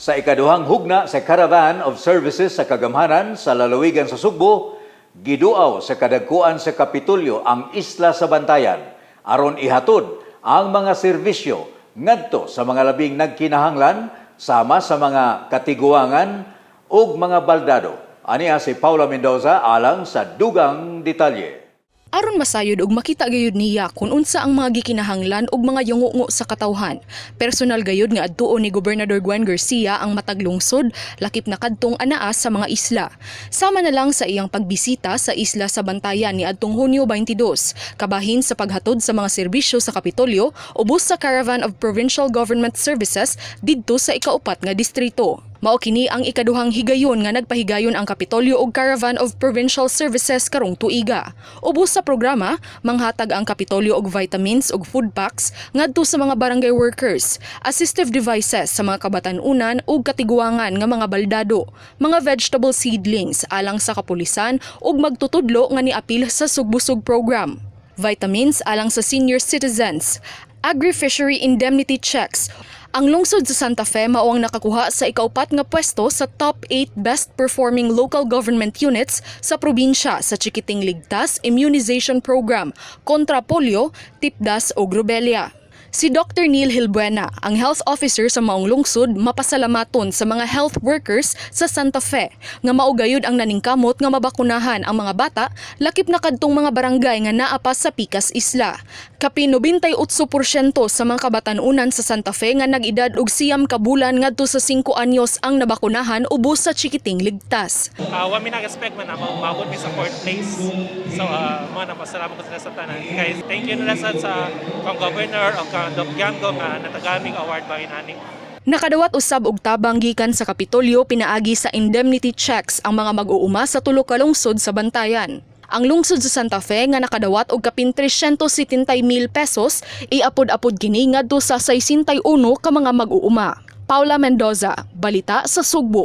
Sa ikaduhang hugna sa Caravan of Services sa kagamhanan sa lalawigan sa Sugbo, giduaw sa kadagkuan sa Kapitolyo ang isla sa Bantayan aron ihatod ang mga serbisyo ngadto sa mga labing nagkinahanglan, sama sa mga katiguangan ug mga baldado. Aniya si Paula Mendoza alang sa dugang detalye. Aron masayod ug makita gayud niya kung unsa ang mga gikinahanglan ug mga yungungo sa katawhan, personal gayud nga adtuon ni Gobernador Gwen Garcia ang matag lungsod, lakip na kadtong anaa sa mga isla. Sama na lang sa iyang pagbisita sa isla sa Bantayan ni adtong Hunyo 22, kabahin sa paghatod sa mga serbisyo sa Kapitolyo ubos sa Caravan of Provincial Government Services didto sa ikaupat nga distrito. Mao kini ang ikaduhang higayon nga nagpahigayon ang Kapitolyo og Caravan of Provincial Services karong tuiga. Ubos sa programa, manghatag ang Kapitolyo og vitamins ug food packs ngadto sa mga barangay workers, assistive devices sa mga kabatan-unan ug katiguangan nga mga baldado, mga vegetable seedlings alang sa kapulisan ug magtutudlo nga niapil sa Sugbusog program, vitamins alang sa senior citizens, agri-fishery indemnity checks. Ang lungsod sa Santa Fe mao ang nakakuha sa ikaupat nga pwesto sa top 8 best performing local government units sa probinsya sa Chikiting Ligtas Immunization Program kontra polio, tipdas ug rubella. Si Dr. Neil Hilbuena, ang health officer sa maong lungsod, mapasalamaton sa mga health workers sa Santa Fe nga mao gayud ang naningkamot nga mabakunahan ang mga bata, lakip na kadtong mga barangay nga naa pa sa pikas isla. Kapin 98% sa mga kabatanunan sa Santa Fe nga nag-edad og 9 ka bulan ngadto sa 5 anyos ang nabakunahan ubos sa Chikiting Ligtas. Wa mi nag-expect man na maabot mi sa fourth place. So, mao na, pasalamat ko sila sa tanan. Guys, thank you na lang sa kang governor o kang Doc Yango nga natagaan mig award ba ani. Nakadawat usab og tabang gikan sa Kapitolyo pinaagi sa indemnity checks ang mga mag-uuma sa tulo ka lungsod sa Bantayan. Ang lungsod sa Santa Fe nga nakadawat og kapin 370 mil pesos, iapod-apod kini ngadto sa 61 ka mga mag-uuma. Paula Mendoza, Balita sa Sugbo.